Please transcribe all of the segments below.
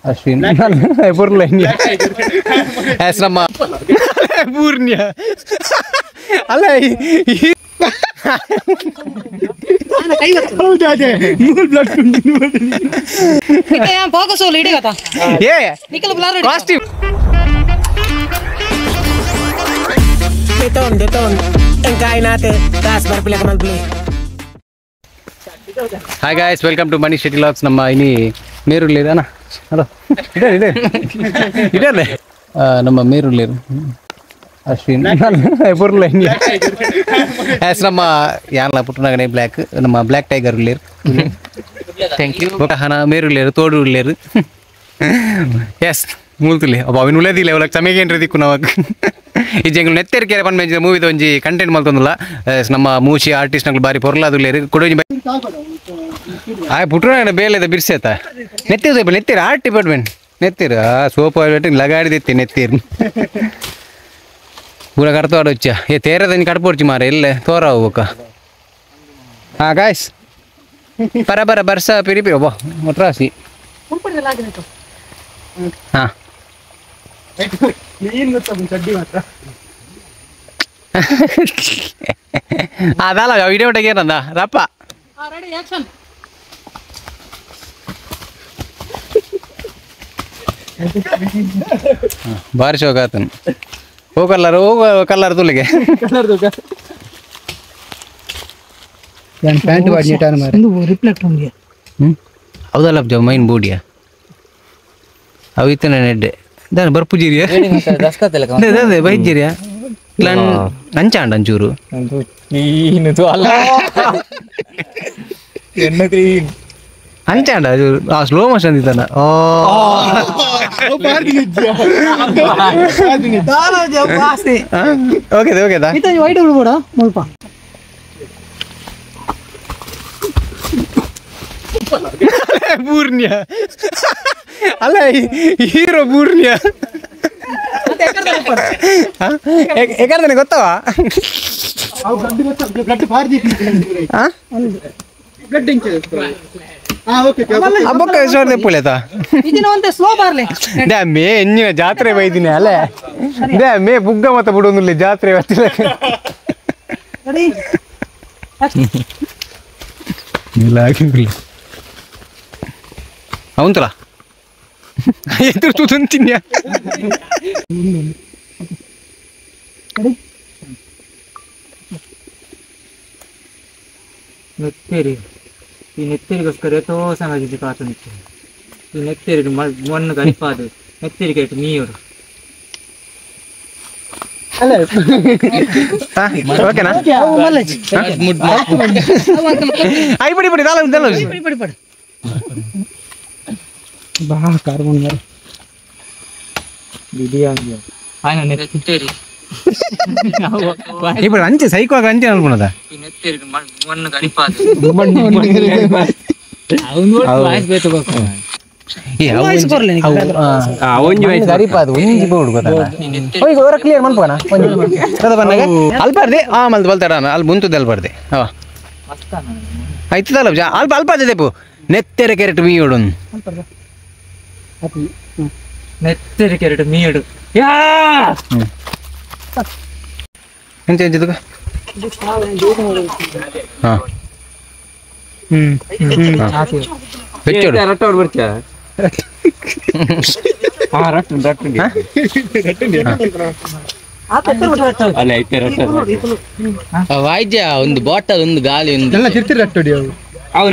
Ashwin ಪುರ್ಲ S ನಮ್ಮ ಪೂರ್ಣ್ಯ ಅಲ್ಲ Hi guys, welcome to Manish Shetty Vlogs. ನಮ್ಮ ಇನಿ ಮೇರುಳ್ಳಿ ಅಣ್ಣ, ಹಲೋ ಇದೆ ಇದೆ ಇದೆ ನಮ್ಮ ಮೇರುಳ್ಳಿ ಅಶ್ವಿನ್ ಪುರ್ಲ ಎಸ್ ನಮ್ಮ ಯಾನ್ಲ ಪುಟ್ಟನಗನೆ ಬ್ಲ್ಯಾಕ್ ನಮ್ಮ ಬ್ಲ್ಯಾಕ್ ಟೈಗರ್ ಉಳ್ಳೇರು. Thank you. ಹಣ ಮೇರುಳ್ಳೇರು ತೋಡು ಉಳ್ಳೇರು. ಎಸ್ ಮೂಲ್ತುಲಿ ಅಬ್ಬ ಅವಿನ ಉಳ್ಳೇದಿಲ್ಲ ಅವಳ ಚಮೆಗೇನ್ರಿ ದಿಕ್ಕು ನಾವಾಗ ಈ ಜಂಗಲ್ ನೆತ್ತೆರ್ ಕೇರೆ ಪನ್ ಮೆಂಚಿದ ಮೂವಿದ ಒಂಜಿ ಕಂಟೆಂಟ್ ಮಲ್ತೊಂದುಲ್ಲ. ಎಸ್ ನಮ್ಮ ಮೂಶಿ ಆರ್ಟಿಸ್ಟ್ ನಗಳು ಬಾರಿ ಪೊರ್ಲಾದುಲ್ಲೇರು ಕೊಡೋಜಿ ಆಯ್ ಪುಟ್ಟನಗನೆ ಬೇಲೆದ ಬಿರ್ಸೇತ ನೆತ್ತಿರು ನೆತ್ತಿರು ಆರ್ಟ್ ಡಿಪಾರ್ಟ್ಮೆಂಟ್ ನೆತ್ತಿರು ಆ ಸೋಪ್ ಲಗಾಡಿದಿತ್ತಿ ನೆತ್ತಿರು ಪೂರ ಕಡ್ತೋಡೊಚ್ಚ ಏ ತೇರದನಿ ಕಡ್ಪೊಡ್ಚಿ ಮಾರ ಎಲ್ಲೆ ತೋರಾವು ಬೊಕ್ಕ. ಹಾಂ ಗಾಯ್ಸ್ ಪರ ಬರ ಬರ್ಸ ಪಿರಿ ಪಿರಿ ಒಬ್ಬ ಮೊಟ್ರಾಸಿ. ಹಾಂ ಅದಲ್ಲ ವಿಡಿಯೋ ಏನಂದ ರಪ್ಪ ಭಾರಿ ಶೋಕ ಆತನು. ಹೋ ಕಲ್ಲರ್ ಹೋ ಕಲ್ಲರ್ ತುಲಿಗೆ ಪ್ಯಾಂಟ್ ರಿಫ್ಲೆಕ್ಟ್ ಉಂಡಿಯ. ಹೌದಲ್ಲ ಮೈನ್ ಬೋಡಿಯ ಅವು ಇತ್ತನೆ ನೆಡ್ಡೆ ದಾನ ಬರ್ಪುಜಿರಿಯ ಅದೇ ಬೈಜಿರಿಯ ನಂಚಾಂಡ ಅಂಚೂರು ಅಂಚಾಂಡ ಆ ಸ್ಲೋ ಮೋಷನ್ ಇದ್ದಾನ. ಓಕೆ ಓಕೆ white ಬಿಡ್ಬೋಡ ಮುಲ್ಪ ಪೂರ್ಣ್ಯ ಅಲ್ಲ ಹೀರೋ ಪೂರ್ಣ್ಯ ಎಕರ್ದನೆ ಗೊತ್ತವಾ? ಮೇ ಎಂಜಿನ ಜಾತ್ರೆ ಬೈದಿನಿ ಅಲ್ಲ ಮೇ ಬುಗ್ಗ ಮತ್ತ ಬಿಡೋದಿಲ್ಲ ಜಾತ್ರೆ ಬರ್ತಿಲ್ಲ. ಅವಂತಲ ಎದುರು ತೂತಂತಿನ್ಯಾ. ನೆತ್ತೇರಿ ಈ ನೆತ್ತೇರಿಗೋಸ್ಕರ ಎತ್ತೋ ಸಂಗತಿ ಕಾತುಂಟು. ಈ ನೆತ್ತೇರಿ ಮಣ್ಣು ಗರಿಪಾದು ನೆತ್ತೇರಿ ಕೇಟು ಮೀಯರು. ಓಕೆನಾ? ಐಪಡಿ ಪಡಿ ದಾಲ ದಾಲ ಪಡಿ ಪಡಿ ಬಾ ಕಾರ್ಬನ್ ಮರ ಬಿಡಿಯಾಂಗ ಆಯ್ನ ನೆತ್ತೇರಿ ఇప్పుడు ಅಂಚೆ ಸೈಕೋ ಅಂಚೆ ಅನ್ಕೊಳದ. ಈ ನೆತ್ತೇರಿ ಮಣ್ಣು ಗರಿಪಾದು ಅವನು ವಾಯ್ಸ್ ಬೇಕು ಕ್ಲಿಯರ್ ಮನ್ಪೋಣ ಅಲ್ಪಾರ್ದೆ ಆ ಮಲ್ದು ಬಲ್ತಾಡ ಅಲ್ಲಿ ಮುಂತದ್ದು ಅಲ್ಪಾರ್ದೆ. ಹಾಂ ಆಯ್ತದಲ್ಲ ಅಲ್ಪ ಅಲ್ಪ ಅದೇಪು ನೆತ್ತೆರೆ ಕೆರೆಟ್ ಮೀಯೋಡು ನೆತ್ತೆರೆ ಕೆರೆಟ್ ಮೀಯೋಡು ಯಾ ಎಂತ ಎಂತದ ಹಾಂ ಹ್ಮ್ ಬೆಚ್ಚೋಡು ರಟ್ಟೋಡು ಬರ್ತೀಯಾ? ಹಾ ರಟ್ಟು ರಟ್ಟು ಅಲ್ಲ ಐತೆ ರಟ್ಟು ವಾಯ್ದ್ಯ ಒಂದು ಬಾಟಲ್ ಒಂದು ಗಾಲಿ ಒಂದು ಎಲ್ಲ ತಿರ್ತಿ ರಟ್ಟೋಡಿ ಅವು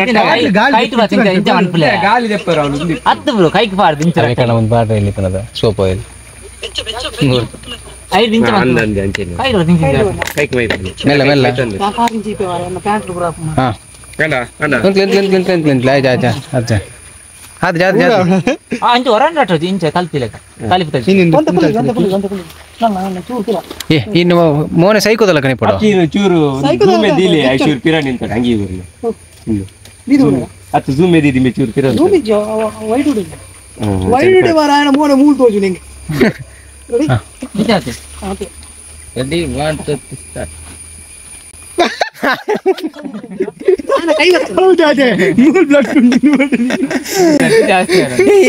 ಗಾಲಿ ದೆಪ್ಪರು ಅವನು ಹತ್ತು ಬ್ರೋ ಕೈಗೆ ಪಾರ್ದು ಇಂಚ ಕಣ ಒಂದು ಬಾಟಲ್ ಇಲ್ಲಿ ಪನದ ಸೋಪ್ ಆಯಿಲ್ ಐದು ಇಂಚ ಮೆಲ್ಲ ಮೆಲ್ಲ ಹಾಂ ಇನ್ನು ಮೋನೆ ಸೈಕೋದಲ್ಲ ಕಣೆ ಪಡ ಚೂರು ಚೂರು ಪಿರಾಣಿ ಅಂತ ಹಂಗೆ ಅತ್ತು ಝೂಮ್ ಎದಿದಿ ಚೂರು ಪಿರಾಣಿ ವೈಟ್ ಉಡಿ ವೈಟ್ ಉಡಿ ಮಾರಾಯಣ ಮೋನೆ ಮೂಲ್ ತೋಜು ನಿಂಗೆ. Ready 1 2 3 start.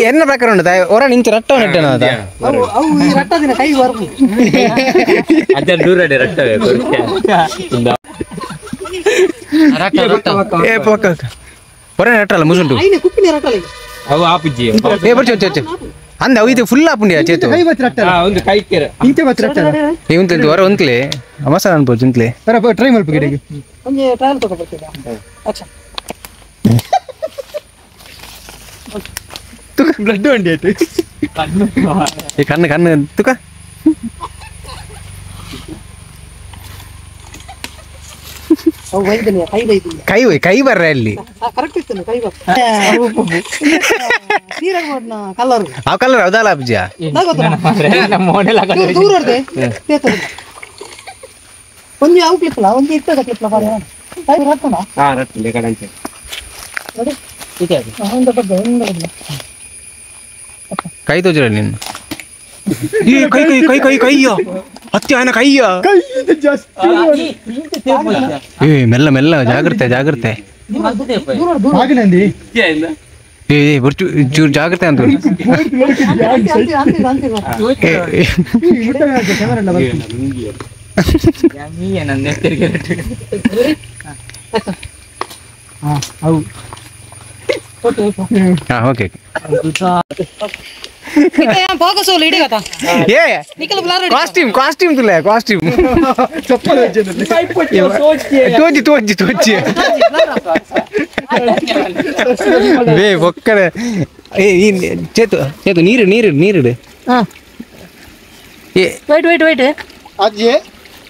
ಎನ್ನ ಪ್ರಕಾರ ಉಂಟು ಹೊರ ನಿಂಚು ರಟ್ಟ ನೆಟ್ಟನ ಏ ಪಕ್ಕ ಹೊರ ನೆಟ್ಟಲ್ಲ ಮುಸುಂಟು ಏ ಬರ್ಚು ಚೊಚ್ಚು ಅಂದ ಅವು ಇದು ಫುಲ್ ಆಪುಂಡಿಯ ಚೇತು ಈ ಉಂತ್ಲೆ ಹೊರ ಉಂತ್ಲೆ ಮಸಾಲ ಅನ್ಬೋದು ಉಂತ್ಲೆ ಟ್ರೈ ಮಲ್ಪ ಒಂಜಿ ಟ್ರಯಲ್ ತಗೋಬೇಕು ಅಚ್ಚಾ ತುಕ ಬ್ಲಡ್ ಬಂಡಿ ಆಯ್ತು ಈ ಕಣ್ಣು ಕಣ್ಣು ತುಕ ಕೈ ಕೈ ಬರ್ರ ಅಲ್ಲಿ ಕರೆಕ್ಟ್ ಇತ್ತು ಕೈ ಬರ್ ಕಲರ್ ಆ ಕಲರ್ ಹೌದಲ್ಲ ಅಬ್ಜಿಯ ದೂರ ಒಂಜಿ ಅವು ಕ್ಲಿಪ್ಲ ಒಂಜಿ ಇತ್ತದ ಕ್ಲಿಪ್ಲ ಕೈ ರಟ್ಟಣ ಹಾ ರಟ್ಟಲೆ ಕಡಂಚೆ ನೋಡಿ ಇದೆ ಒಂದು ಡಬ್ಬ ಒಂದು ಡಬ್ಬ ಕೈ ತೋಜರ ನೀನು ಈ ಕೈ ಕೈ ಕೈ ಕೈ ಕೈಯ ಹತ್ತಿ ಆನ ಕೈಯ ಕೈ ಜಾಸ್ತಿ ಏ ಮೆಲ್ಲ ಮೆಲ್ಲ ಜಾಗ್ರತೆ ಜಾಗ್ರತೆ ಹಾಗನಂದಿ ಏ ಏ ಬರ್ಚು ಚೂರು ಜಾಗ್ರತೆ ಅಂತ ಓಕೆ costume costume ತುಲೆ costume ತೋಜಿ ತೋಜಿ ತೋಜಿ ಬೇ ಒಕ್ಕಡೆ ಏ ಚೇತು ಚೇತು ನೀರು ನೀರು ನೀರಿಡು ಏ wait wait wait ಅಜ್ಜೆ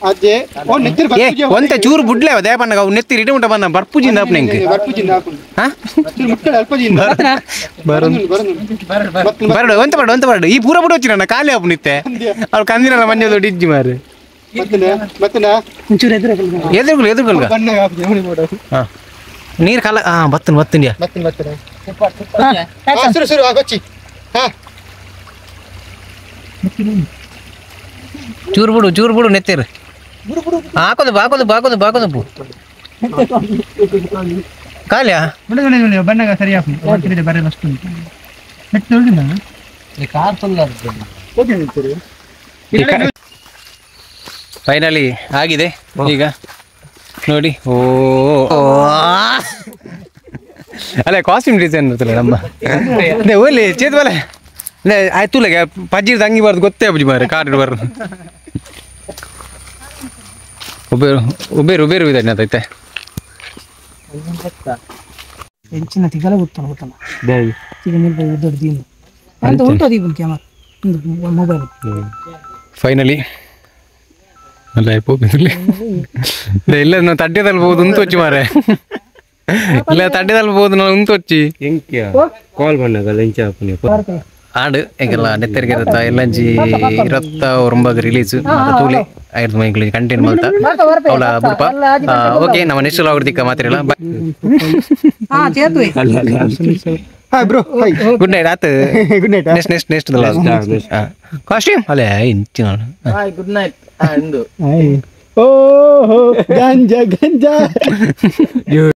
ಅಜ್ಜೆ ಓ ನೆತ್ತಿರ್ ಏ ಒಂತೆ ಚೂರು ಬುಡ್ಲೆ ದೇಪಣ್ಣ ಅವು ನೆತ್ತಿರ್ ಇಡ ಉಂಟ ಬಂದ ಬರ್ಪುಜಿಂದ ಆಪ್ನೆ ಇಂಕ್ ಬರ್ಪುಜಿಂದ ಆಪುಂಡು ಹಾ ಚೂರು ಮುಟ್ಟಡ ಅಲ್ಪಜಿಂದ ಬರಡು ಬರಡು ಒಂತೆ ಬರಡು ಒಂತೆ ಬರಡು ಈ ಪೂರ ಬುಡ వచ్చిన ಖಾಲಿ ಆಪು ನಿತ್ತೆ ಅವ್ಳು ಕಂದಿನಲ್ಲ ಮಂಜ ದೊಡ್ಡ ಇಜ್ಜಿ ಮಾರು ಮತ್ತನ ಮತ್ತನ ಚೂರು ಎದುರು ಎದುರುಗಳು ಎದುರುಗಳು ಬಣ್ಣ ಆಪುಜಿ ಅವನಿ ಮೋಡ ಹಾ ನೀರು ಕಾಲ ಹಾ ಬತ್ತನ್ ಬತ್ತನ್ ಯಾ ಬತ್ತನ್ ಬತ್ತನ ಹಾ ಸುರು ಸುರು ಆ ಕೊಚ್ಚಿ ಹಾ ಚೂರು ಬಿಡು ಚೂರು ಬಿಡು ನೆತ್ತಿರು ಹಾಕೋದು ಹಾಕೋದು ಹಾಕೋದು ಹಾಕೋದು ಖಾಲಿಯಾ ಬಣ್ಣಗ ಸರಿ ಆಪುಂಡು ಬರಲ್ಲ ಅಷ್ಟು ನೆಟ್ ನೋಡಿಲ್ಲ ಕಾರ್ ಫುಲ್ finally ಆಗಿದೆ ಈಗ ನೋಡಿ ಓ ಅಲ್ಲ ಕಾಸ್ಟ್ಯೂಮ್ ಡಿಸೈನ್ ಇರ್ತಲ್ಲ ನಮ್ಮ ಅದೇ ಓಲಿ ಚೇತ್ ಬಲೆ ಆಯ್ತು ಪಜ್ಜಿರ್ ತಂಗಿ ಬಾರ್ದು ಗೊತ್ತೇ ಅಬ್ಬುಜಿ ಮಾರೆ ಕಾರ್ ಬರ್ ಉಬೇರು ಉಬೇರು ಉಬೇರು ಇದೆ ಐತೆ ಎಂಚಿನ ತಿಗಲ ಗೊತ್ತಲ್ಲ ಗೊತ್ತಲ್ಲ ಈಗ ದೊಡ್ಡ ದೀನ ಅಂತ ಉಂಟು ದೀಪನ್ camera mobile finally ಅಲ್ಲ ಪೋಪಿದ್ರಲ್ಲಿ ಇಲ್ಲ ನಾವು ತಡ್ಡೆದಲ್ಲಿ ಹೋಗುದು ಉಂತೊಚ್ಚಿ ಮಾರೆ ಇಲ್ಲ ತಡ್ಡೆದಲ್ಲಿ ಹೋಗುದು ನಾವು ಉಂತೊಚ್ಚಿ ಕಾಲ್ பண்ணಗಲ್ಲ ಇಂಚ ಆಪುನಿ ಆಡು ಈಗೆಲ್ಲ ನೆತ್ತರಿಗೆ ಇರುತ್ತ ಎಲ್ಲಂಜಿ ಇರತ್ತ ರೊಂಬ ರಿಲೀಸ್ ಮತ್ತೆ ತೂಲಿ ಐದು ಮೈಂಕ್ಲಿ ಕಂಟೆಂಟ್ ಮಲ್ತ ಅವಳ ಬುಡ್ಪ ಓಕೆ ನಮ್ಮ ನೆಕ್ಸ್ಟ್ ಲಾಗ್ ದಿಕ್ಕ ಮಾತಿರಲ್ಲ ಹಾ Chethu hi bro hi good night ಆತ good night next next next costume ಅಲ್ಲೇ ಇಂಚಿನ hi good night ಇಂದು ಓಹೋ ಗಂಜಾ ಗಂಜಾ.